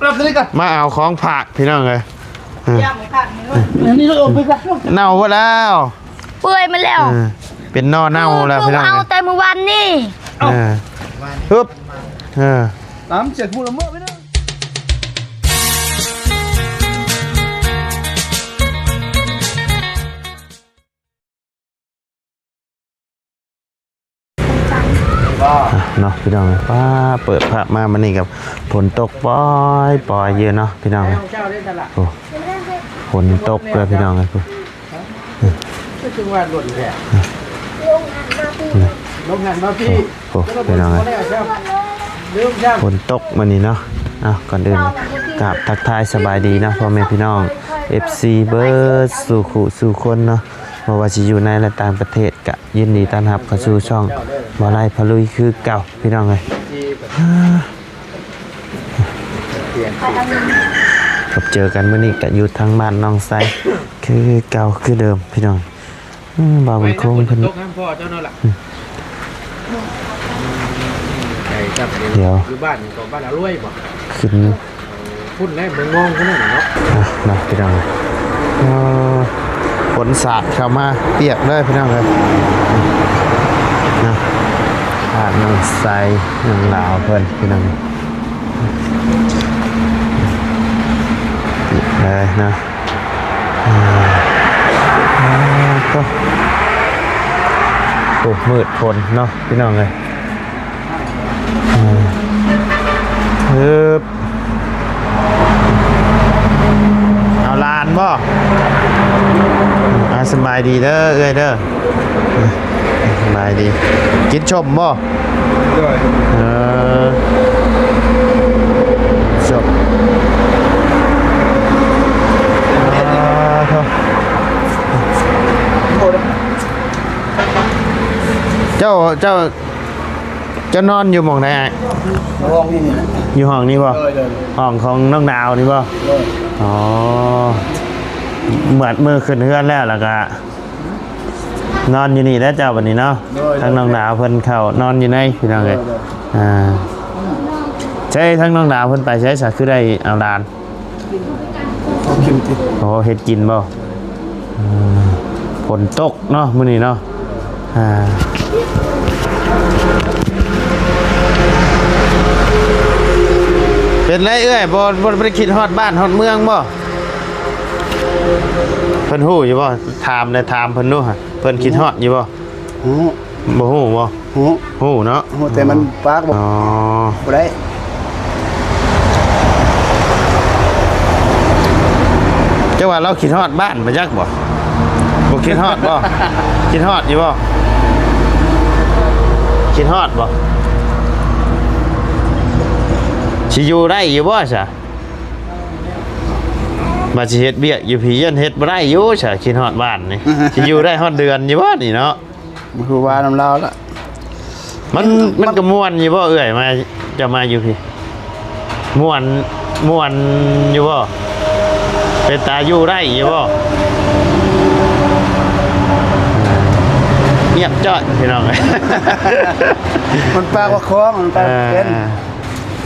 ມາເອົາຂອງຝາກພີ່ນ້ອງເອີຍ. ເອີ ເນົ່າເບິດແລ້ວ ເປື່ອຍໝົດແລ້ວ. ເອີ ເປັນໜໍ່ເນົ່າແລ້ວພີ່ນ້ອງ ເອົາແຕ່ມື້ວານນີ້. ເອີ ຮຶບ ເອີ ຕຳເສດຜູ້ລະເມີພີ່ນ້ອງ. ອ່ະ ເນາະ ພີ່ນ້ອງ ປ້າ ເປີດພາບມາມື້ນີ້ກັບຝົນຕົກປອຍໆຢູ່ເນາະ ພີ່ນ້ອງ. ໂອ້ ຝົນຕົກເດີພີ່ນ້ອງເອີຍ. ຄືວ່າດົນແທ້ ລົງຫັນມາພີ່ ໂອ້ ພີ່ນ້ອງເອີຍ ຝົນຕົກມື້ນີ້ເນາະ. ເອົ້າ ກ່ອນອື່ນກາບທັກທາຍສະບາຍດີເນາະ ພໍ່ແມ່ພີ່ນ້ອງ ເອັຟຊີ ເບິດສູ່ຄູ່ສູ່ຄົນເນາະ ບໍ່ວ່າຊິຢູ່ໃນ ແລະ ຕ່າງປະເທດ ກະຍິນດີຕ້ອນຮັບເຂົ້າສູ່ຊ່ອງບ່າວໄລພາລຸຍຄືເກົ່າ ພີ່ນ້ອງເອີຍ. ພົບເຈີກັນມື້ນີ້ກະຢູ່ທາງບ້ານໜອງໄຊຄືເກົ່າຄືເດີມ ພີ່ນ້ອງ. ອືມ ບ່າວບຸນຄົງເພິ່ນ ຕົກນຳພໍ່ເຈົ້ານັ້ນລະ. ອືມ ໄກກັບ ດຽວ ຢູ່ບ້ານກໍບ້ານອາລວຍບໍ່? ຂຶ້ນພຸ້ນແຫຼະ ເມືອງງອງພຸ້ນນະເນາະ. ອ່ະ ເນາະ ພີ່ນ້ອງ ເອີ ຝົນສາດເຂົ້າມາປຽກເລີຍ ພີ່ນ້ອງເອີຍ ເນາະ. ບ້ານໜອງໄຊ ເມືອງລາວເພິ່ນ ພີ່ນ້ອງ ປຽກເລີຍເນາະ. ອ່າ ໂອ້ ມືດຝົນເນາະ ພີ່ນ້ອງເອີຍ. ອືມ ຮຶບ ເອົາຫຼານບໍ່? ອ່າ ສະບາຍດີເດີເອື້ອຍເດີ. ສະບາຍດີ ກິນສົ້ມບໍ່? ໂດຍ ເອີ ສົ້ມ ອ່າ ໂທ້ ເຈົ້າ ເຈົ້າ ເຈົ້ານອນຢູ່ໝ່ອງໃດອ້າຍ? ຫ້ອງນີ້ນີ້ແຫຼະ ຢູ່ຫ້ອງນີ້ບໍ່? ໂດຍ ໂດຍ ຫ້ອງຂອງນ້ອງດາວນີ້ບໍ່? ໂດຍ ອໍ ເມື່ອ ມື້ຂຶ້ນເຮືອນແລ້ວ ແລ້ວກະ ນອນຢູ່ນີ້ແຫຼະເຈົ້າບັດນີ້ເນາະ. ໂດຍ ທາງນ້ອງດາວເພິ່ນເຂົ້ານອນຢູ່ໃນ ພີ່ນ້ອງເອີຍ. ໂດຍ ໂດຍ ອ່າ ໃສ ທາງນ້ອງດາວເພິ່ນໄປໃສຊະ ຄືໄດ້ເອົາຫຼານ? ໂອ້ ເຮັດກິນບໍ່? ອືມ ຝົນຕົກເນາະມື້ນີ້ເນາະ. ອ່າ ເປັນໄດເອື້ອຍ ບໍ່ ບໍ່ ບໍ່ໄດ້ຄິດຮອດບ້ານຮອດເມືອງບໍ່? ເພິ່ນຮູ້ຢູ່ບໍ່? ຖາມແດ່ ຖາມເພິ່ນດູຫະ ເພິ່ນຄິດຮອດຢູ່ບໍ່? ຮູ້ ບໍ່ຮູ້ບໍ່? ຮູ້ ຮູ້ເນາະ ຮູ້ແຕ່ມັນປາກບໍ່ ອໍ ບໍ່ໄດ້. ເຈົ້າວ່າລາວຄິດຮອດບ້ານບໍ່ຈັກບໍ່? ບໍ່ຄິດຮອດບໍ່? ຄິດຮອດຢູ່ບໍ່? ຄິດຮອດບໍ່? ຊິຢູ່ໄດ້ຢູ່ບໍ່ຊະ? ວ່າຊິເຮັດວຽກຢູ່ພີ້ ຢ້ານເຮັດບໍ່ໄດ້ຢູ່ຊະ ຄິດຮອດບ້ານນີ້. ຊິຢູ່ໄດ້ຮອດເດືອນຢູ່ບໍ່ນີ້ເນາະ? ບໍ່ຮູ້ວ່ານຳລາວລະ ມັນ ມັນ ມັນກໍມ່ວນຢູ່ບໍ່ເອື້ອຍ ມາ ເຈົ້າມາຢູ່ພີ້ ມ່ວນ ມ່ວນຢູ່ບໍ່? ເປັນຕາຢູ່ໄດ້ຢູ່ບໍ່? ງຽບຈ້ອຍພີ່ນ້ອງເອີຍ. ມັນປາກວ່າຄອງ ມັນປາກເປັນ ເອີ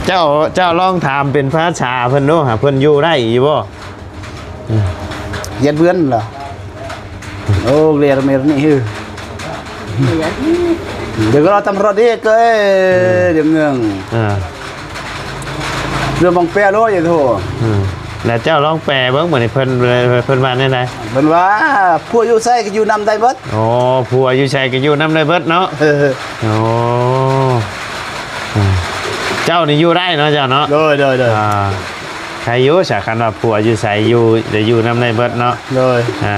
ເຈົ້າ ເຈົ້າລອງຖາມເປັນພາສາເພິ່ນດູຫາ ເພິ່ນຢູ່ໄດ້ຢູ່ບໍ່? ອືມ ຢ້ານເພື່ອນລະ ໂອ້ ເລຍເມຣນີ້ ເອີ ດຽວກໍລໍຕຳຫຼວດອີກເອີຍ ດຽວເມືອງ ເອີ ເລື່ອງບັງແປໂລດ ໂທ້ ອືມ ແລ້ວເຈົ້າລອງແປເບິ່ງ ບາດນີ້ເພິ່ນ ເພິ່ນວ່າແນວໃດ? ເພິ່ນວ່າ ຜົວຢູ່ໃສກໍຢູ່ນຳໄດ້ເບິດ. ໂອ້ ຜົວຢູ່ໃສກໍຢູ່ນຳໄດ້ເບິດເນາະ. ເອີ ໂອ້ ເຈົ້ານີ້ຢູ່ໄດ້ເນາະ ເຈົ້າເນາະ. ໂດຍ ໂດຍ ໂດຍ ອ່າ ໃຄຢູ່ຊະ ຄັນວ່າຜົວຢູ່ໃສຢູ່ ໄດ້ຢູ່ນຳໄດ້ເບິດເນາະ. ໂດຍ ອ່າ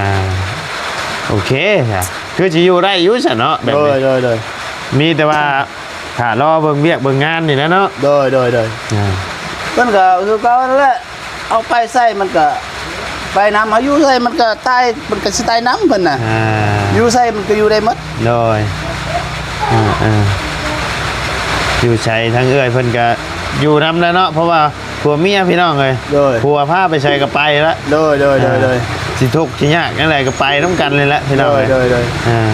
ໂອເຄຊະ ຄືຊິຢູ່ໄດ້ຢູ່ຊະເນາະ ແບບນີ້. ໂດຍ ໂດຍ ໂດຍ ມີແຕ່ວ່າຖ້າລໍເບິ່ງວຽກເບິ່ງງານນີ້ແຫຼະເນາະ. ໂດຍ ໂດຍ ໂດຍ ອ່າ ເພິ່ນກໍຄືເກົ່ານັ້ນແຫຼະ ເອົາໄປໃສມັນກໍໄປນຳ ເຮົາຢູ່ໃສມັນກໍຕາຍ ມັນກໍຊິຕາຍນຳເພິ່ນນະ. ອ່າ ຢູ່ໃສມັນກໍຢູ່ໄດ້ໝົດ. ໂດຍ ເອີ ເອີ ຢູ່ໃສທາງເອື້ອຍເພິ່ນກໍຢູ່ນຳແຫຼະເນາະ ເພາະວ່າ ຜົວເມຍພີ່ນ້ອງເອີຍ. ໂດຍ ຜົວພາໄປໃສກໍໄປລະ. ໂດຍ ໂດຍ ໂດຍ ອ່າ ໂດຍ ຊິທຸກຊິຍາກຈັ່ງໃດກໍໄປນຳກັນນີ້ແຫຼະພີ່ນ້ອງເອີຍ. ໂດຍ ໂດຍ ໂດຍ ອ່າ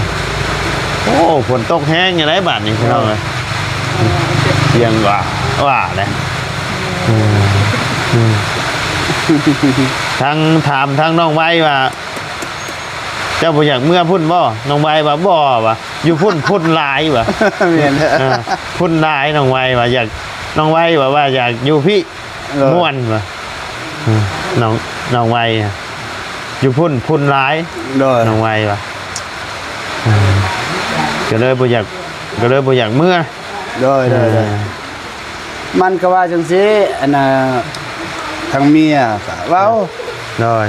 ໂອ້ ຝົນຕົກແຮງຢູ່ໃດບາດນີ້ພີ່ນ້ອງເອີຍ. ສຽງວ່າ ວ່າແຫຼະ ອືມ ອືມ ທັງ ຖາມທັງນ້ອງໄວວ່າ ເຈົ້າບໍ່ຢາກເມືອພຸ້ນບໍ່? ນ້ອງໄວວ່າ ບໍ່ ວ່າ ຢູ່ພຸ້ນ ຝຸ່ນຫຼາຍ ວ່າ ແມ່ນ ເອີ ຝຸ່ນຫຼາຍ ນ້ອງໄວວ່າ ຢາກ ນ້ອງໄວວ່າ ວ່າຢາກຢູ່ພີ້ ໂດຍ ມ່ວນ ວ່າ ເອີ ນ້ອງ ນ້ອງໄວ ຢູ່ພຸ້ນ ຝຸ່ນຫຼາຍ ໂດຍ ນ້ອງໄວວ່າ ເອີ ກໍເລີຍບໍ່ຢາກ ກໍເລີຍບໍ່ຢາກເມືອ ໂດຍ ໂດຍ ເອີ ໂດຍ ມັນກໍວ່າຈັ່ງຊີ້ ອັນນ່າ ທາງເມຍກໍເວົ້າ ໂດຍ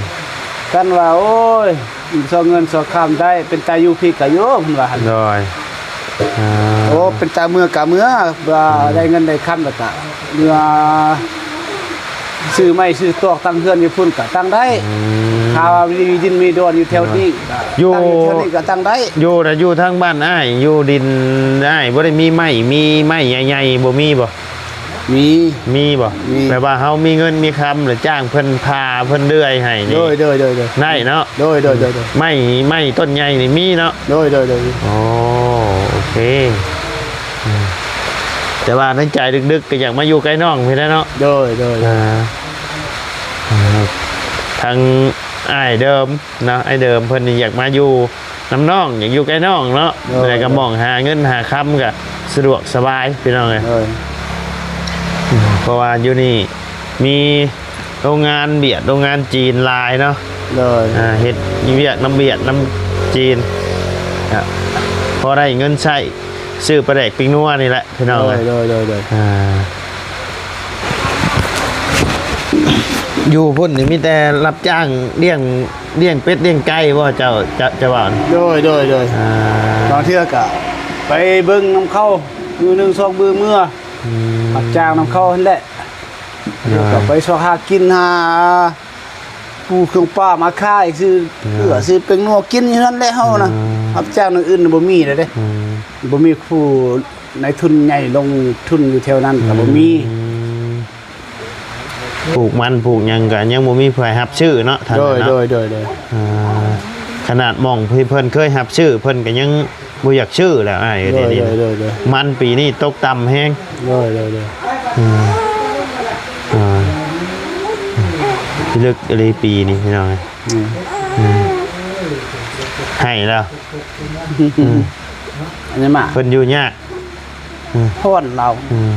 ກັນວ່າ ໂອ້ຍ ຊອກເງິນຊອກຄຳໄດ້ ເປັນຕາຢູ່ພີ້ກະຢູ່ ເພິ່ນວ່າຫັ້ນ ໂດຍ ເອີ ໂອ້ ເປັນຕາເມືອກະເມືອ ວ່າ ອືມ ໄດ້ເງິນໄດ້ຄຳແລ້ວກະເມືອ ຊື້ໄມ້ຊື້ຕອກຕັ້ງເຮືອນຢູ່ພຸ້ນກະຕັ້ງໄດ້ ອືມ ຖ້າວ່າມີດິນມີດອນຢູ່ແຖວນີ້ ໂດຍ ກະ ຢູ່ ຕັ້ງຢູ່ແຖວນີ້ກະຕັ້ງໄດ້ ຢູ່ນະ ຢູ່ທາງບ້ານອ້າຍ ຢູ່ດິນອ້າຍ ບໍ່ໄດ້ມີໄມ້ ມີໄມ້ໃຫຍ່ໆ ບໍ່ມີບໍ່? ມີ ມີບໍ່? ມີ ແບບວ່າເຮົາມີເງິນມີຄຳ ແລ້ວຈ້າງເພິ່ນຜ່າເພິ່ນເດືອຍໃຫ້ນີ້ ໂດຍ ໂດຍ ໂດຍ ໂດຍ ໄດ້ເນາະ ໂດຍ ໂດຍ ໂດຍ ໂດຍ ໄມ້ ໄມ້ຕົ້ນໃຫຍ່ນີ້ມີເນາະ ໂດຍ ໂດຍ ໂດຍ ອໍ ໂອເຄ ອືມ ແຕ່ວ່າໃນໃຈເລິກໆ ກໍຢາກມາຢູ່ໃກ້ນ້ອງພີ້ແຫຼະເນາະ ໂດຍ ໂດຍ ອ່າ ທາງອ້າຍເດີມເນາະ ອ້າຍເດີມເພິ່ນນີ້ຢາກມາຢູ່ນຳນ້ອງ ຢາກຢູ່ໃກ້ນ້ອງເນາະ ໂດຍ ແລ້ວກໍໝ່ອງຫາເງິນຫາຄຳກໍສະດວກສະບາຍພີ່ນ້ອງເອີຍ ໂດຍ ອືມ ເພາະວ່າຢູ່ນີ້ມີໂຮງງານຫວຽດ ໂຮງງານຈີນຫຼາຍເນາະ ໂດຍ ອ່າ ເຮັດວຽກນຳຫວຽດນຳຈີນ ກໍພໍໄດ້ເງິນໃຊ້ ຊື້ປາແດກປີ້ງນົວນີ້ແຫຼະພີ່ນ້ອງ ໂດຍ ໂດຍ ໂດຍ ອ່າ ຢູ່ພຸ້ນນີ້ມີແຕ່ຮັບຈ້າງລ້ຽງ ລ້ຽງເປັດລ້ຽງໄກ່ບໍ່ ເຈົ້າ ເຈົ້າ ເຈົ້າວ່າ ໂດຍ ໂດຍ ໂດຍ ອ່າ ບາງເທື່ອກະໄປເບິ່ງນຳເຂົາ ມື້ໜຶ່ງສອງມື້ເມືອ ອືມ ຮັບຈ້າງນຳເຂົາຫັ້ນແຫຼະ ໂດຍ ແລ້ວກະໄປຊອກຫາກິນ ຫາປູເຄື່ອງປ່າມາຂາຍ ຊື້ ອ່າ ເກືອ ຊື້ແປ້ງນົວກິນຢູ່ນັ້ນແຫຼະເຮົານະ ອ່າ ຮັບຈ້າງແນວອື່ນບໍ່ມີແລ້ວເດ້ ອືມ ບໍ່ມີຜູ້ນາຍທຶນໃຫຍ່ລົງທຶນຢູ່ແຖວນັ້ນກໍບໍ່ມີ ອືມ ປູກມັນປູກຫຍັງກໍຍັງບໍ່ມີຜູ້ໃຫ້ຮັບຊື້ເນາະ ທາງນັ້ນເນາະ ໂດຍ ໂດຍ ໂດຍ ອ່າ ຂະໜາດໝ່ອງທີ່ເພິ່ນເຄີຍຮັບຊື້ ເພິ່ນກໍຍັງ ບໍ່ຢາກຊື້ແລ້ວອ້າຍ ໂດຍ ເອີຍ ໂດຍ ໂດຍ ໂດຍ ມັນປີນີ້ຕົກຕ່ຳແຮງ ໂດຍ ໂດຍ ໂດຍ ອືມ ອ່າ ພິລຶກອີ່ຫຼີປີນີ້ພີ່ນ້ອງ ອືມ ອືມ ໃຫ້ແລ້ວ ອືມ ອັນນີ້ມາ ເພິ່ນຢູ່ຍາກ ອືມ ຮ້ອນລາວ ອືມ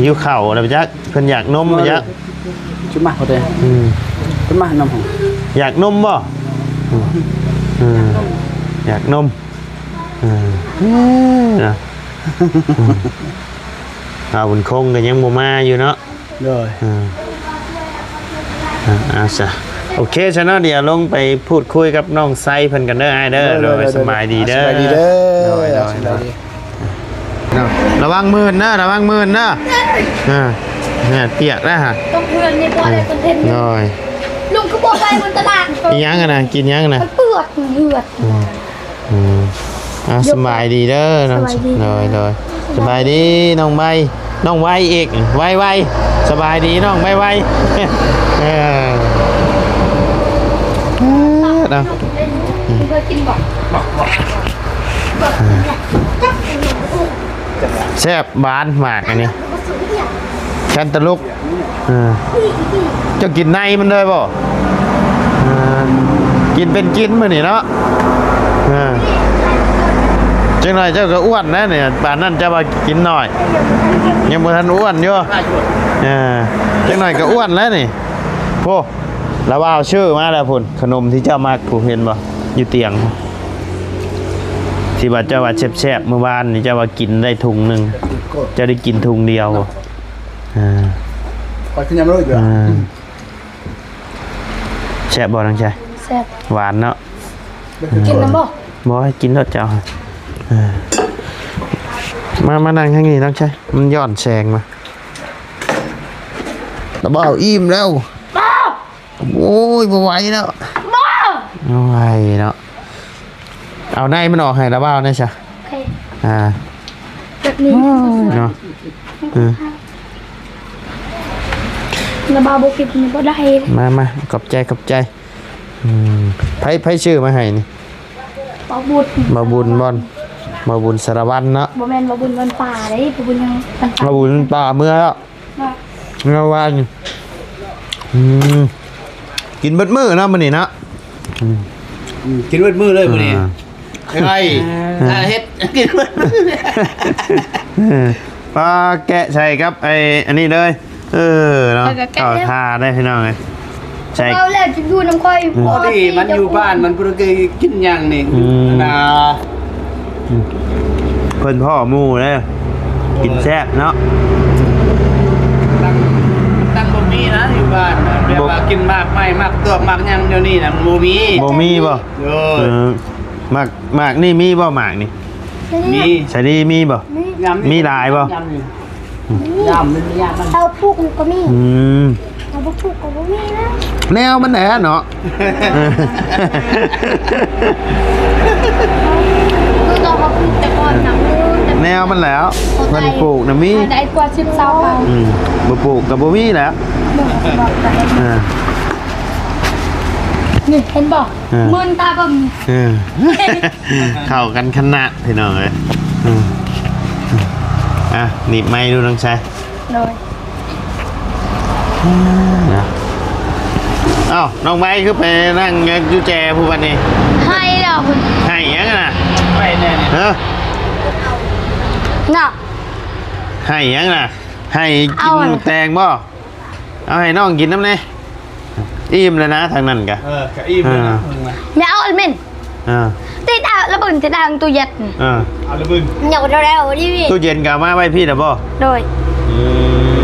ຫິວເຂົ້າແລ້ວຈັກ ເພິ່ນຢາກນົມ ເອີ ຈັກ ຊິມາເພິ່ນເດ້ ອືມ ເພິ່ນມານົມ ຢາກນົມບໍ່? ອືມ ອືມ ຢາກນົມ ເອີ ເນາະ ອືມ ອ້າວ ບຸນຄົງກໍຍັງບໍ່ມາຢູ່ເນາະ ໂດຍ ເອີ ເອີ ເອົາຊະ ໂອເຄຊະເນາະ ດຽວລົງໄປພູດຄຸຍກັບນ້ອງໄຊເພິ່ນກັນເດີອ້າຍເດີ ໂດຍ ໂດຍ ໂດຍ ໂດຍ ສະບາຍດີເດີ ສະບາຍດີເດີ ໂດຍ ໂດຍ ສະບາຍດີ ເນາະ ລະວັງມື່ນເດີ ລະວັງມື່ນເດີ ເອີ ແມ່ນປຽກແລ້ວຫະ ຕ້ອງເພື່ອນນີ້ບໍ່ໄດ້ຄອນເທັນ ໂດຍ ລຸງຄືບໍ່ໄປມັນຕະຫຼາດ ອີຫຍັງຫັ້ນນະ ກິນຫຍັງຫັ້ນນະ ມັນເປືອກເຫືອດ ອືມ ອືມ ອ່າ ສະບາຍດີເດີນ້ອງ ສະບາຍດີ ໂດຍ ໂດຍ ສະບາຍດີນ້ອງໄວ ນ້ອງໄວອີກ ໄວໆ ສະບາຍດີນ້ອງໄວໆ ເອີ ເນາະ ແຊບ ຫວານ ໝາກອັນນີ້ ແຄນຕາລູບ ເອີ ເຈົ້າກິນໃນມັນເລີຍບໍ່? ເອີ ກິນເປັນກິນມື້ນີ້ເນາະ ເອີ ຈັກໜ້ອຍເຈົ້າກໍອ້ວນແລ້ວນີ້ ປານນັ້ນເຈົ້າວ່າກິນໜ້ອຍ ຍັງບໍ່ທັນອ້ວນຢູ່ ເອີ ຈັກໜ້ອຍກໍອ້ວນແລ້ວນີ້ ໂພ ລາວວ່າເອົາຊື້ມາແລ້ວພຸ້ນ ຂະໜົມທີ່ເຈົ້າມັກພຸ້ນ ເຫັນບໍ່? ຢູ່ຕຽງ ທີ່ວ່າເຈົ້າວ່າແຊບໆ ມື້ວານນີ້ ເຈົ້າວ່າກິນໄດ້ຖົງໜຶ່ງ ເຈົ້າໄດ້ກິນຖົງດຽວບໍ່? ອ່າ ຂ້ອຍຄືຍັງບໍ່ຮູ້ອີກ ອ່າ ແຊບບໍ່ນ້ອງຊາຍ? ແຊບ ຫວານເນາະ ກິນນຳບໍ່? ບໍ່ ໃຫ້ກິນໂລດເຈົ້າ ອ່າ ມາ ມານັ່ງທາງນີ້ນ້ອງຊາຍ ມັນຍ້ອນແສງມາ ລາວວ່າອີ່ມແລ້ວ ບໍ່ ໂອ້ຍ ບໍ່ໄຫວແລ້ວ ບໍ່ ບໍ່ໄຫວເນາະ ເອົາໃນມັນອອກໃຫ້ລາວເວົ້າແດ່ຊະ ໂອເຄ ອ່າ ແບບນີ້ ໂອ້ຍ ເນາະ ເອີ ລາວເວົ້າບໍ່ຜິດນີ້ບໍ່ໄດ້ ມາ ມາ ຂອບໃຈ ຂອບໃຈ ອືມ ໃຜ ໃຜຊື້ມາໃຫ້ນີ້? ບ່າວບຸນ ບ່າວບຸນບ່ອນ ບ່າວບຸນສາລະວັນເນາະ ບໍ່ແມ່ນບ່າວບຸນບ້ານປ່າເດ້ ບ່າວບຸນຫຍັງ ບ້ານປ່າ ບ່າວບຸນປ່າເມືອແລ້ວ ເນາະ ເມື່ອວານ ອືມ ກິນເບິດມື້ເນາະມື້ນີ້ເນາະ. ອືມ ອືມ ກິນເບິດມື້ເລີຍມື້ນີ້. ອ່າ ເອີຍ ອ່າ ຖ້າເຮັດກິນເບິດມື້. ປ້າແກະໃສ່ກັບໄອ້ອັນນີ້ເລີຍ. ເອີເນາະ ແກະ ເຂົ້າທ່າໄດ້ພີ່ນ້ອງເອີຍ. ໃສ່ ເວົ້າແລ້ວຊິຢູ່ນຳຂ້ອຍ. ອືມ ພໍດີມັນຢູ່ບ້ານ ມັນບໍ່ໄດ້ກິນຫຍັງນີ້. ອືມ ນະ ອືມ ເພິ່ນພໍ້ໝູ່ເດ້ ກິນແຊບເນາະ. ຕັ້ງ ຕັ້ງບໍ່ມີນະຢູ່ບ້ານນະ ແບບວ່າກິນໝາກໄມ້ ໝາກຕວກ ໝາກຫຍັງດຽວນີ້ນະ ມັນບໍ່ມີ. ບໍ່ມີບໍ່? ໂດຍ. ເອີ ໝາກ ໝາກນີ້ມີບໍ່? ໝາກນີ້ ມີ ສາລີມີບໍ່? ມີ ມີຫຼາຍບໍ່? ຍາມນີ້ ຍາມນີ້ ຍາມມັນ ເຮົາປູກມັນກໍມີ. ອືມ ເຮົາບໍ່ປູກກໍບໍ່ມີນະ ແນວມັນແຫຼະເນາະ. ຄືຕອນເຮົາປູກແຕ່ກ່ອນນະ ແນວມັນແຫຼະ ເພິ່ນປູກນະມີ ໄດ້ກວ່າສິບ ຊາວປາຍ. ອືມ ບໍ່ປູກກໍບໍ່ມີແຫຼະ. ອ່າ ນີ້ເຫັນບໍ່? ອ່າ ມຶນຕາເບິ່ງ. ເອີ ເຂົ້າກັນຂະໜາດພີ່ນ້ອງເອີຍ. ອືມ ອ່ະ ໜີບໄມ້ດູນ້ອງຊາຍ. ໂດຍ. ເນາະ ເອົ້າ ນ້ອງໃບຄືໄປນັ່ງຢູ່ແຈຜູ້ບັດນີ້? ໄຫ້ແລ້ວພຸ້ນ. ໄຫ້ຫຍັງນະ? ໄປແນ່ນີ້ ຮະ ນະ ໄຫ້ຫຍັງນະ? ໄຫ້ກິນໝາກແຕງບໍ່? ເອົາໃຫ້ນ້ອງກິນນຳແດ່. ອີ່ມແລ້ວນະ ທາງນັ້ນກະ ເອີ ກະອີ່ມແລ້ວນະ. ເອີ ແມ່ເອົາອັນເມັນ ເອີ ຕິດເອົາລະບຶນ ຕິດເອົາຕູ້ເຢັນ. ເອີ ເອົາລະບຶນ ຍັງບໍ່ທັນໄດ້ເອົາດີ. ຕູ້ເຢັນກະເອົາມາໄວ້ພີ້ລະບໍ່? ໂດຍ. ອືມ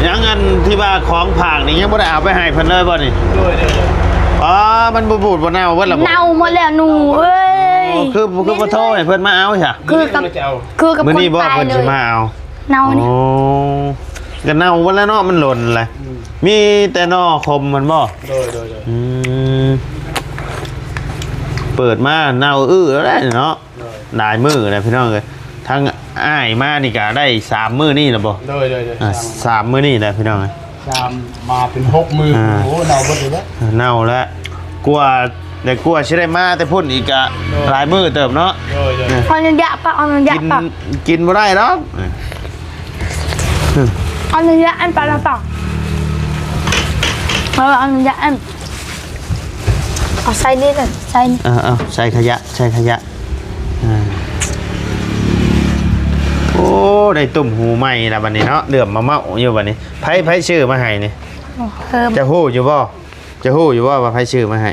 ຍັງອັນທີ່ວ່າຂອງຝາກນີ້ ຍັງບໍ່ໄດ້ເອົາໄປໃຫ້ເພິ່ນເລີຍບໍ່ນີ້? ໂດຍ ໂດຍ ໂດຍ. ອໍ ມັນບໍ່ບູດບໍ່ເນົ່າເບິດລະບໍ່? ເນົ່າໝົດແລ້ວໜູເອີຍ. ໂອ້ ຄື ຄືບໍ່ໂທໃຫ້ເພິ່ນມາເອົາຊະ? ຄືກັບ ຄືກັບ ມື້ນີ້ບໍ່ ຄົນຕາຍເພິ່ນຊິມາເອົາ? ເນົ່ານີ້. ໂອ້ ກະເນົ່າໝົດແລ້ວເນາະ ມັນຫຼົ່ນແຫຼະ. ອືມ ມີແຕ່ໜໍ່ຂົມຫັ້ນບໍ່? ໂດຍ ໂດຍ ໂດຍ. ອືມ ເປີດມາເນົ່າອື້ອແລ້ວໄດ໋ເນາະ. ໂດຍ ຫຼາຍມື້ແລ້ວພີ່ນ້ອງເອີຍ. ທາງອ້າຍມານີ້ກະໄດ້ສາມມື້ນີ້ແລ້ວບໍ່? ໂດຍ ໂດຍ ໂດຍ. ອ່າ ສາມມື້ນີ້ແຫຼະພີ່ນ້ອງເອີຍ. ສາມ ມາເປັນຫົກມື້. ອ່າ ໂອ້ ເນົ່າເບິດເລີຍ. ເນົ່າແລ້ວ ກວ່າ ແຕ່ກວ່າຊິໄດ້ມາແຕ່ພຸ້ນອີກກະ ໂດຍ ຫຼາຍມື້ເຕີບເນາະ. ໂດຍ ໂດຍ. ເອີ ຂໍອະນຸຍາດປະ ຂໍອະນຸຍາດປະ ກິນ ກິນບໍ່ໄດ້ດອກ. ຂໍອະນຸຍາດອັນປະລະປະ ຂໍອະນຸຍາດອັນ ເອົາໃສ່ນີ້ເດີ ໃສ່ນີ້. ເອີ ເອົາໃສ່ຂະຫຍະ ໃສ່ຂະຫຍະ. ອ່າ ໂອ້ ໄດ້ຕຸ້ມຫູໃໝ່ລະບັດນີ້ເນາະ ເຫຼື້ອມມາເມົາະຢູ່ບັດນີ້. ໃຜ ໃຜຊື້ມາໃຫ້ນີ້? ໂອ້ ເຮີມ. ເຈົ້າຮູ້ຢູ່ບໍ່? ເຈົ້າຮູ້ຢູ່ບໍ່ວ່າໃຜຊື້ມາໃຫ້?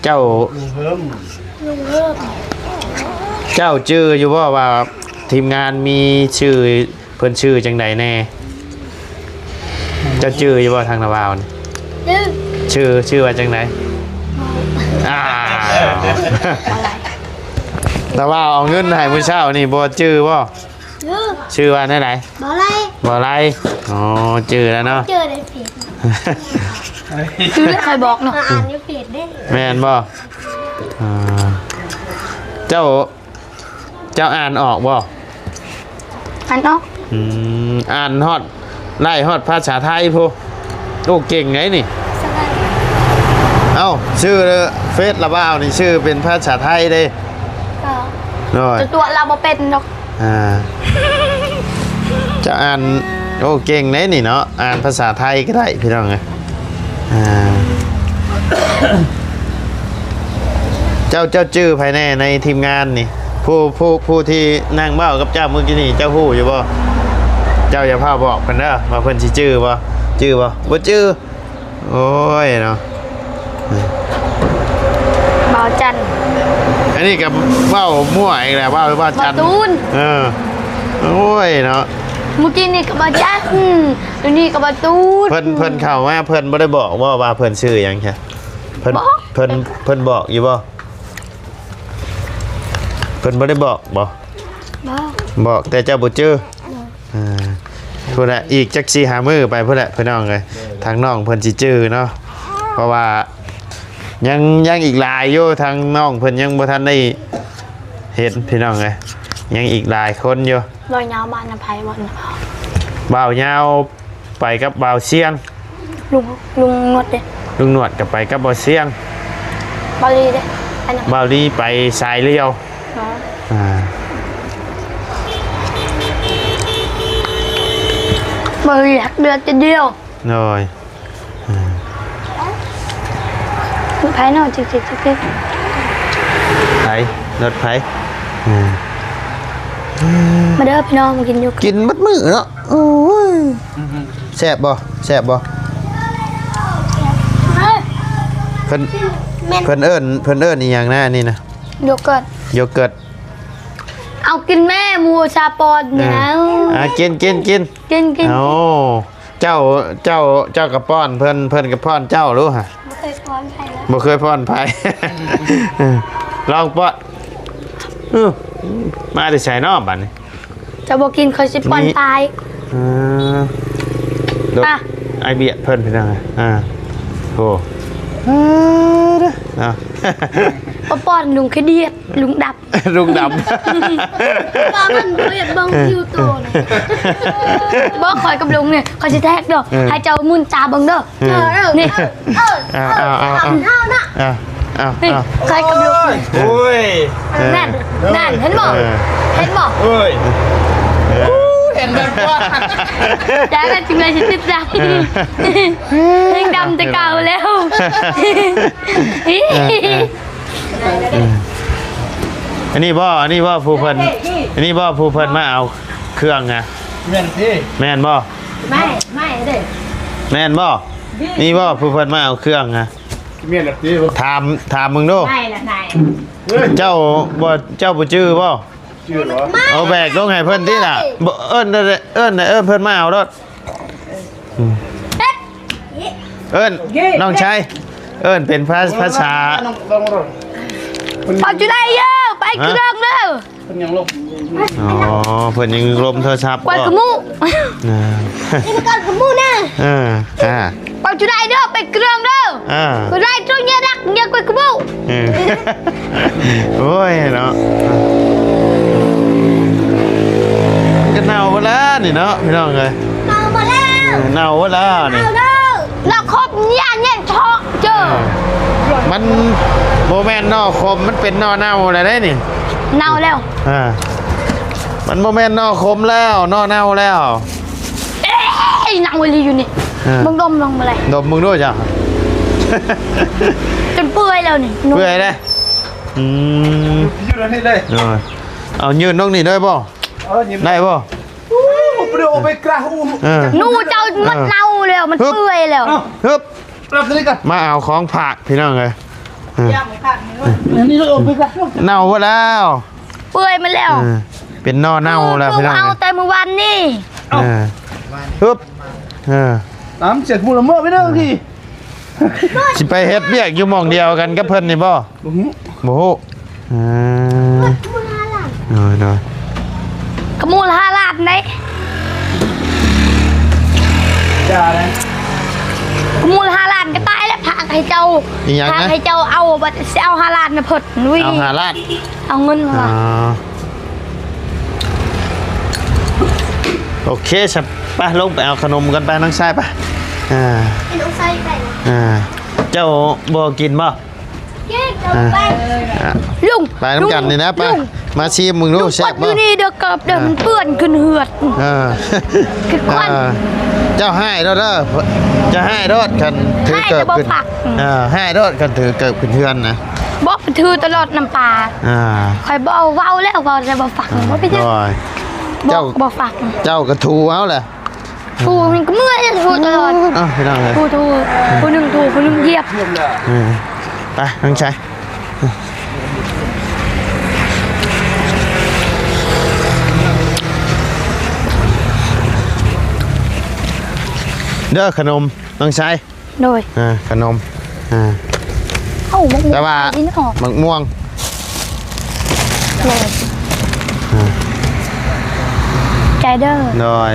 ເຈົ້າ ລຸງເຮີມ ເຈົ້າຈື່ຢູ່ບໍ່ວ່າທີມງານມີຊື່ ເພິ່ນຊື່ຈັ່ງໃດແດ່? ເຈົ້າຈື່ຢູ່ບໍ່ທາງລາວາວນີ້? ຈື່. ຊື່ ຊື່ວ່າຈັ່ງໃດ? ອ່າ ລາວາວເອົາເງິນໃຫ້ມື້ເຊົ້ານີ້ ບໍ່ຈື່ບໍ່? ຈື່. ຊື່ວ່າແນວໃດ? ບໍ່ໄລ ບໍ່ໄລ. ອໍ ຈື່ແລ້ວເນາະ ຈື່ໃນເຟສ ຈື່ແລ້ວຄ່ອຍບອກເນາະ ອ່ານຢູ່ເຟສເດ້. ແມ່ນບໍ່? ອ່າ ເຈົ້າ ເຈົ້າອ່ານອອກບໍ່? ອ່ານອອກ. ອືມ ອ່ານຮອດ ໄດ້ຮອດພາສາໄທພຸ້ນ. ໂອ້ ເກັ່ງໃດນີ້. ເອົ້າ ຊື່ເຟສລາວາວນີ້ ຊື່ເປັນພາສາໄທເດ້. ໂດຍ ຕົວລາວບໍ່ເປັນດອກ. ອ່າ ຈະອ່ານ ໂອ້ ເກັ່ງເດ້ນີ້ເນາະ ອ່ານພາສາໄທກໍໄດ້ພີ່ນ້ອງເອີຍ. ອ່າ ເຈົ້າ ເຈົ້າຈື່ໃຜແດ່ໃນທີມງານນີ້? ຜູ້ ຜູ້ ຜູ້ທີ່ນັ່ງເວົ້າກັບເຈົ້າມື້ກີ້ນີ້ ເຈົ້າຮູ້ຢູ່ບໍ່? ເຈົ້າຢ່າຟ້າວບອກເພິ່ນເດີ ວ່າເພິ່ນຊິຈື່ບໍ່? ຈື່ບໍ່? ບໍ່ຈື່. ໂອ້ຍເນາະ ບ່າວຈັນ. ອັນນີ້ກໍເວົ້າມົ້ວອີກແລ້ວ ເວົ້າ ເວົ້າຈັນ ບໍ່ຕູນ. ເອີ ໂອ້ຍເນາະ ມື້ກີ້ນີ້ກໍບ່າວຈັນ ດຽວນີ້ກໍບ່າວຕູນ. ເພິ່ນ ເພິ່ນເຂົ້າມາ ເພິ່ນບໍ່ໄດ້ບອກບໍ່ວ່າເພິ່ນຊື່ຫຍັງ? ເພິ່ນ ເພິ່ນ ເພິ່ນບອກຢູ່ບໍ່? ເພິ່ນບໍ່ໄດ້ບອກບໍ່? ບອກ ບອກແຕ່ເຈົ້າບໍ່ຈື່. ອ່າ ພຸ້ນແຫຼະ ອີກຈັກສີ່ຫ້າມື້ໄປພຸ້ນແຫຼະພີ່ນ້ອງເອີຍ ໂດຍ ທາງນ້ອງເພິ່ນຊິຈື່ເນາະ ເພາະວ່າຍັງ ຍັງອີກຫຼາຍຢູ່ ທາງນ້ອງເພິ່ນຍັງບໍ່ທັນໄດ້ເຫັນພີ່ນ້ອງເອີຍ ຍັງອີກຫຼາຍຄົນຢູ່. ບ່າວຍາວມານຳໃຜ? ບ່າວຍາວ ບ່າວຍາວໄປກັບບ່າວຊຽງ. ລຸງ ລຸງໜວດເດ້? ລຸງໜວດກໍໄປກັບບ່າວຊຽງ. ບ່າວລີເດ້? ບ່າວລີໄປສາຍລຽວ. ອໍ ອ່າ ເອີຍ ຮັກເດືອດດຽວ. ໂດຍ ອືມ ໄຜເນາະ ຈິກໆໆໆ ໄຜ ລົດໄຜ ອືມ ມາເດີພີ່ນ້ອງ ມາກິນຢູ່ ກິນໝົດມື້ເນາະ. ໂອ້ຍ ແຊບບໍ່ ແຊບບໍ່? ເພິ່ນ ແມ່ນ ເພິ່ນເອີ້ນ ເພິ່ນເອີ້ນອີ່ຫຍັງນະ ອັນນີ້ນະ? ໂຢເກີດ ໂຢເກີດ. ເອົາກິນແມ່ ໝູຊາປອນ ເອີ ແລ້ວ ອ່າ ກິນ ກິນ ກິນ ກິນ ກິນ. ໂອ້ ເຈົ້າ ເຈົ້າ ເຈົ້າກໍປ້ອນເພິ່ນ ເພິ່ນກໍປ້ອນເຈົ້າ ຮູ້ຫະ? ບໍ່ເຄີຍປ້ອນໃຜເລີຍ ບໍ່ເຄີຍປ້ອນໃຜ. ເອີ ລອງປ້ອນ. ເອີ ມາແຕ່ໃສເນາະບັດນີ້? ເຈົ້າບໍ່ກິນ ຂ້ອຍຊິປ້ອນປາຍ. ເອີ ໄອ້ບຽດເພິ່ນ ພີ່ນ້ອງ. ອ່າ ໂອ້ ເອີ ເນາະ ບໍ່ປ້ອນ ລຸງຂີ້ດຽດ ລຸງດຳ. ລຸງດຳ ວ່າມັນບໍ່ຢາກເບິ່ງ ເອີ ຢູ່ໂຕນະ. ບອກຂ້ອຍກັບລຸງນີ້ ຂ້ອຍຊິແທກເດີ ເອີ ໃຫ້ເຈົ້າໝຸນຕາເບິ່ງເດີ. ເອີ ເອີ ນີ້ ເອີ ເອົາ ເອົາ ເອົາ ເອົາ ເອົາ ນີ້ ເອົາ ເອົາ ນີ້ ເອົາ ຂ້ອຍກັບລຸງ. ໂອ້ຍ ເອີ ນັ້ນ ນັ້ນ ເຫັນບໍ່ ເອີ ເຫັນບໍ່? ໂອ້ຍ ເອີ ເຫັນແລ້ວວ່າ ຈາກນັ້ນຈຶ່ງໄດ້ຊິຕິດດຳ ເອີ ແຮງດຳແຕ່ເກົ່າແລ້ວ. ເອີ ເອີ ອືມ ອັນນີ້ບໍ່ ອັນນີ້ບໍ່ ຜູ້ເພິ່ນ ອັນນີ້ບໍ່ ຜູ້ເພິ່ນມາເອົາເຄື່ອງນະ? ແມ່ນຕິ ແມ່ນບໍ່? ແມ່ນ ແມ່ນເດ້ ແມ່ນບໍ່? ນີ້ບໍ່ ຜູ້ເພິ່ນມາເອົາເຄື່ອງນະ? ແມ່ນແລ້ວຕິ ຖາມ ຖາມເບິ່ງດູ. ເຈົ້າບໍ່ ເຈົ້າບໍ່ຈື່ບໍ່? ຈື່ບໍ່? ເອົາແບກລົງໃຫ້ເພິ່ນຕິລະ. ບໍ່ ເອີ້ນ ເອີ້ນ ເອີ້ນເພິ່ນມາເອົາໂລດ. ອືມ ເອີ້ນ ນ້ອງຊາຍ ເອີ້ນເປັນພາ ພາສາ ເວົ້າຈຸໄລເດີ ໄປເຄື່ອງເດີ. ເພິ່ນຍັງລົມ ອໍ ເພິ່ນຍັງລົມໂທລະສັບ ກວາດຂະໝູ້ ອ່າ ກິນກວາດຂະໝູ້ນະ. ເອີ ອ່າ ເວົ້າຈຸໄລເດີ ໄປເຄື່ອງເດີ. ອ່າ ກວາດໄລ່ໂຕເຍຍລັກ ເຍຍກວາດຂະໝູ້. ເອີ ໂອ້ຍເນາະ ກໍເນົ່າໝົດແລ້ວນີ້ເນາະ ພີ່ນ້ອງເອີຍ. ເນົ່າໝົດແລ້ວ ເອີ ເນົ່າໝົດແລ້ວນີ້ ເນົ່າເດີ ເນົ່າຄົບ ຢ່າແຍກເທາະເຈີ. ມັນບໍ່ແມ່ນໜໍ່ຂົມ ມັນເປັນໜໍ່ເນົ່າແລ້ວເດ້ນີ້ ເນົ່າແລ້ວ. ອ່າ ມັນບໍ່ແມ່ນໜໍ່ຂົມແລ້ວ ໜໍ່ເນົ່າແລ້ວ. ເອີຍ ເນົ່າອີ່ຫຼີຢູ່ນີ້. ອ່າ ເບິ່ງ ດົມເບິ່ງ ບໍ່ໄດ້ ດົມເບິ່ງດູເຈົ້າ ຈົນເປື່ອຍແລ້ວນີ້ ເປື່ອຍເດ້. ອືມ ຢູ່ແນວນີ້ເລີຍ ເອີ ເອົາຍື່ນລົງນີ້ໄດ້ບໍ່? ເອີ ຍື່ນໄດ້ບໍ່? ອູ້ ບໍ່ໄດ້ເອົາໄປກະ ອູ້ ເອີ ໜູເຈົ້າມັນເນົ່າແລ້ວ ມັນເປື່ອຍແລ້ວ. ຮຶບ ມາເອົາຂອງຝາກພີ່ນ້ອງເອີຍ. ເອີ ອັນນີ້ເອົາໄປກະ ເນົ່າໝົດແລ້ວ ເປື່ອຍໝົດແລ້ວ. ເອີ ເປັນໜໍ່ເນົ່າແລ້ວພີ່ນ້ອງ ເອົາແຕ່ມື້ວານນີ້. ເອີ ຮຶບ ເອີ ຕາມເສດໝູລະເມີໄປເດີພີ່. ຊິໄປເຮັດວຽກຢູ່ໝ່ອງດຽວກັນກັບເພິ່ນນີ້ບໍ່? ບໍ່ຮູ້ ບໍ່ຮູ້. ເອີ ໂດຍໆ ກະມູລະຫ້າລ້ານເດ້ ຢ່າເດ້ ກະມູລະຫ້າລ້ານກະຕາຍແລ້ວ. ຝາກໃຫ້ເຈົ້າ ອີຫຍັງນະ? ຝາກໃຫ້ເຈົ້າເອົາ ບັດຊິເອົາຫ້າລ້ານນະເພິ່ນ. ອຸ້ຍ ເອົາຫ້າລ້ານ ເອົາເງິນມາ. ອໍ ໂອເຄ ສະ ໄປ ລົງໄປເອົາຂະໜົມກັນໄປ ນ້ອງຊາຍໄປ. ອ່າ ເປັນນ້ອງຊາຍໄປ ອ່າ ເຈົ້າບໍ່ກິນບໍ່? ເອີ ລຸງ ໄປນຳກັນນີ້ນະ ໄປ ລຸງ ມາຊີມເບິ່ງດູ ແຊບບໍ່? ຢູ່ນີ້ເດີ ເກີບເດີ ອ່າ ມັນເປື້ອນຂຶ້ນເຮືອນ. ເອີ ຄືຄວັນ ເອີ ເຈົ້າຮ້າຍໂລດເດີ ເຈົ້າຮ້າຍໂລດ ຄັນຖືເກີບຂຶ້ນ ຮ້າຍແຕ່ບໍ່ຟັກ ເອີ ຮ້າຍໂລດ ຄັນຖືເກີບຂຶ້ນເຮືອນນະ. ບໍ່ ຖືຕະຫຼອດນຳປາ ອ່າ ຂ້ອຍບໍ່ເວົ້າແລ້ວ ເວົ້າແຕ່ບໍ່ຟັກ ອ່າ ບໍ່ເປັນຫຍັງ ໂດຍ ບໍ່ ເຈົ້າ ບໍ່ຟັກ ເຈົ້າກໍຖູເອົາແຫຼະ. ຖູມັນກໍເມື່ອຍ ຖູຕະຫຼອດ. ເອີ ພີ່ນ້ອງເອີຍ ຖູ ຖູ ຜູ້ໜຶ່ງຖູ ຜູ້ໜຶ່ງຢຽບ. ເອີ ໄປ ນ້ອງຊາຍ ເດີ ຂະໜົມ ນ້ອງຊາຍ. ໂດຍ ອ່າ ຂະໜົມ ອ່າ ເອົ້າ ໝາກມ່ວງ ແຕ່ວ່າ ກິນອອກ ໝາກມ່ວງ ໂດຍ ອ່າ ໃຈເດີ ໂດຍ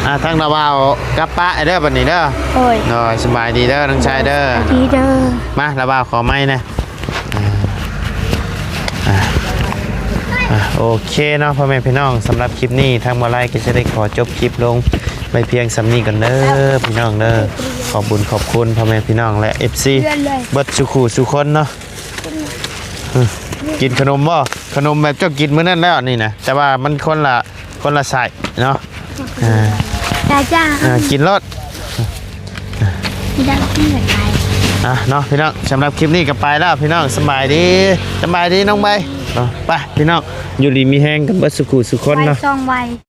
ອ່າ ທາງລາວາວກັບປະເດີ ບັດນີ້ເດີ ໂດຍ ໂດຍ ສະບາຍດີເດີ ນ້ອງຊາຍເດີ ສະບາຍດີເດີ ມາ ລາວາວຂໍໄມ້ແດ່ ອ່າ ອ່າ ອ່າ ໂອເຄເນາະ ພໍ່ແມ່ພີ່ນ້ອງ ສຳລັບຄລິບນີ້ ທາງບ່າວໄລກໍຈະໄດ້ຂໍຈົບຄລິບລົງໄວ້ພຽງສ່ຳນີ້ກ່ອນເດີ ພີ່ນ້ອງເດີ ຂອບບຸນຂອບຄຸນພໍ່ແມ່ພີ່ນ້ອງ ແລະ ເອັຟຊີ ເບິດສູ່ຄູ່ສູ່ຄົນເນາະ. ເອີ ກິນຂະໜົມບໍ່? ຂະໜົມແບບເຈົ້າກິນມື້ນັ້ນແລ້ວນີ້ນະ ແຕ່ວ່າມັນຄົນລະ ຄົນລະໄສ້ເນາະ. ອ່າ จ้าจ้า อ่า กินรถ ไม่ได้กินแบบไทย อ่ะเนาะพี่น้อง สำหรับคลิปนี้ก็ไปแล้วพี่น้อง สบายดี สบายดีน้องใบเนาะ ไปพี่น้อง อยู่ดีมีแฮงกันเบิดสุขุสุคนเนาะ ซองไว